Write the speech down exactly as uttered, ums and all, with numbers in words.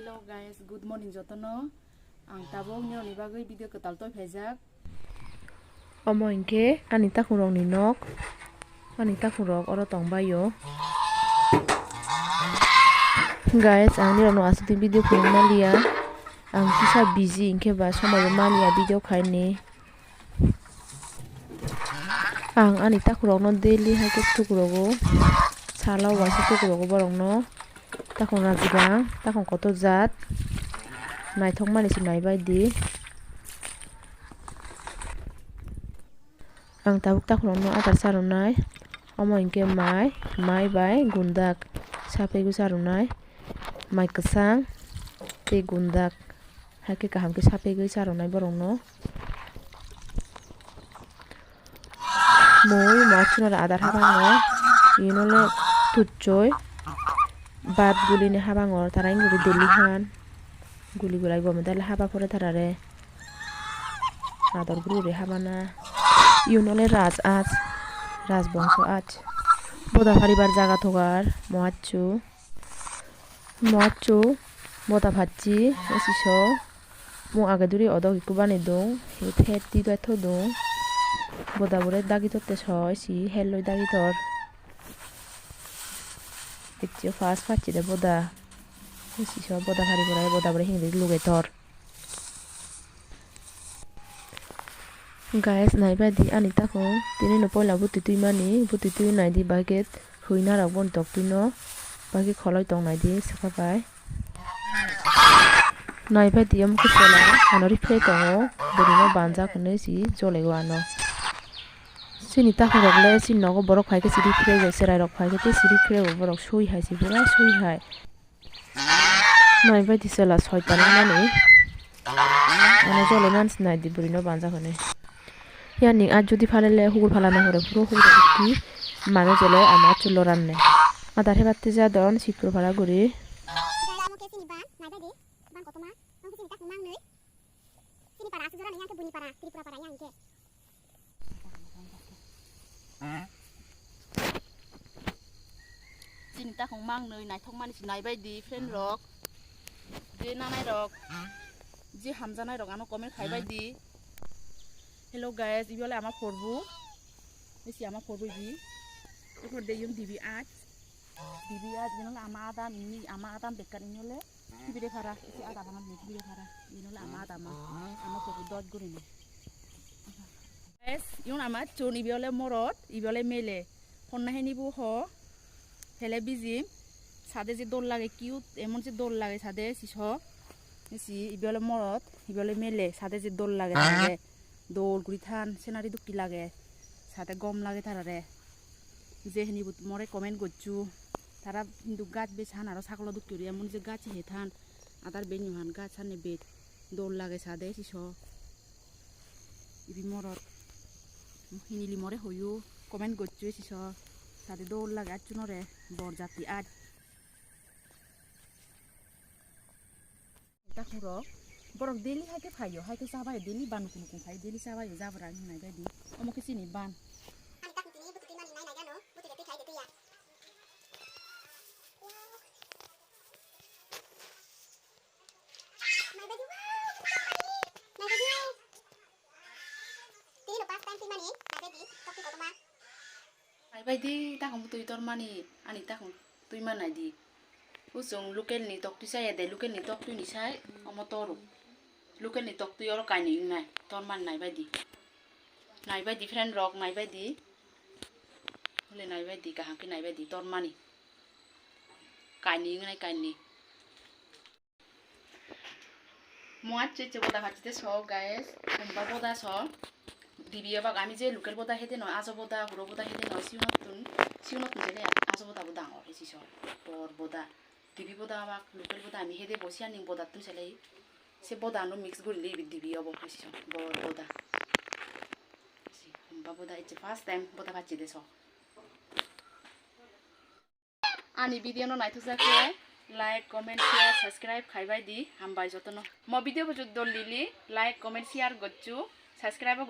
Hello guys, good morning jotono. Ang tabuk nirokni bagwi video kwtal toi phaijak. Omo hinkhe ani takhungrokni nok, ani takhukrok oro tongbaio. Guys, ang nirokno aswk video phunuk manliya. Ang kisa busy hinkhe ba somoibo manliya video khaini. Ang ani takhurokno daily hai khe tukurogo, salo waisa tukurogo borokno. Takhung rajwkang, takhung kotor jat, naithokmani se naibaidi. Ang tabuk takhurokno adar charwnai, omo hinkhe mai, mai bai gundak sapegwi charwnai, mai kwchang tei gundak. Hakhe kaham khe sapegwi charwnai borokno. Mui ma chunare adar habango, inole tuchoi bat gulini habango tara ingori deli han guli gulai gome dale haba pore tarare ador guri guri habana. Inole raj aj, raj bongso aj, boda paribar jaga thogar moachu. Moachu, boda phachi, osiso. Mo age duri odok ikku bani dong, he phet twi bai tho dong. Boda bore dagi totte soi si, helloi dagi tor. Ecche fast phachi de boda. Osiso boda phari bore boda bore hingri luge tor. Guys, naibaidi ani takhung, tini no poila bwtwi twi mani, bwtwi twi naidi bucket. Hwina rok boni tok twi no bagwi kholoi tong nai di swkha bai. Nai bai di omo khe chwla ano riphlai tongo, bwrwi no banjak hinwi si jolego ano. Chini takhuk rok le chini nogo borok phai khe si riphlai bai, chwrai rok phai khe tei si riphlai bo borok sui hai si pura sui hai. Nai bai di chwla soitan wngmani. Ano jole mansi nai di bwrwi no banjak hinwi. Yani a jodi phalele hugul phalana hore phuru hugul ki mano jole ama chulo ranne. Adar hebatte jadon sikru phala guri. Sini para asuk jora nang yang ke bunyi para, Tripura para yang ke. Chini takhung mangnwi naithok mani si nai bai di friend rok, je nanai rok, je hamjanai rok ano comment khai bai di. Hello guys, ibi ole ama phorbu, isi ama phorbu ibi. Eko de yung dibi at, dibi at, ibi ole ama adam, ini ama adam bekar ini ole. Kibire phara, isi ada phana ni kibire phara. Ino le ama ada ma. Ama ko dot guri ni. Guys, yun ama chun ibi ole morot, ibi ole mele. Honna heni bu ho. Hele bijim. Sade je dol lage cute, emon je dol lage sade siso. Isi ibi ole morot, ibi ole mele. Sade je dol lage sade. Dol guri than, scenery dukki lage. Sade gom lage tarare. Je hini but more comment gocchu. Tara hintu gaj bej han aro sagolo dukki guri emon je gaj he than. Adar bej nw han gaj han bej dol lage sade siso. Ibi morot. Hinili more hoyu comment gocchu siso. Sade dol lage acchunore bor jati aj. Takhurok, borok daily hai khe phaio, hai khe chabai daily ban nukung nukung phai, daily chabai jabra hinwi nai bai di. Omo khe chini ban. Ani takhuk tini butu twi mani nai nai gano, butu de twi khai de twi ya. Nai bai di, wow, nai bai di. Tini no first time twi mani, nai bai di, tok twi kotorma. Nai bai di, takhuk twi tor mani, ani takhuk twi ma nai di. Usung local ni tok twi chaya de, local ni tok twi ni sai, omo toru. Local ni tok twi oro kainwi wngnai, tor mani nai bai di. Nai bai di friend rok, nai bai di. Hole nai bai di, kaham khe nai bai di, tor mani. Kainwi wngnai, kainwi. Mo ache che boda phachi te so, guys. Humba boda so. Dibi obak ami je local boda hede no, ajo boda, huro boda hede no, siuno tun, siuno tun jene ajo boda bo dango, esi so. Bor boda. Dibi boda obak, local boda ami hede bo sianing boda tun selei. Se boda no mix guri le dibi obo, esi so. Bor boda. Esi, humba boda, it's first time boda phachi de so. Ani video no naithok jak khe like, comment, share, subscribe khai bai di, hambai jotono. Mo video bo jodi dol lili, like, comment, share gocchu, subscribe bo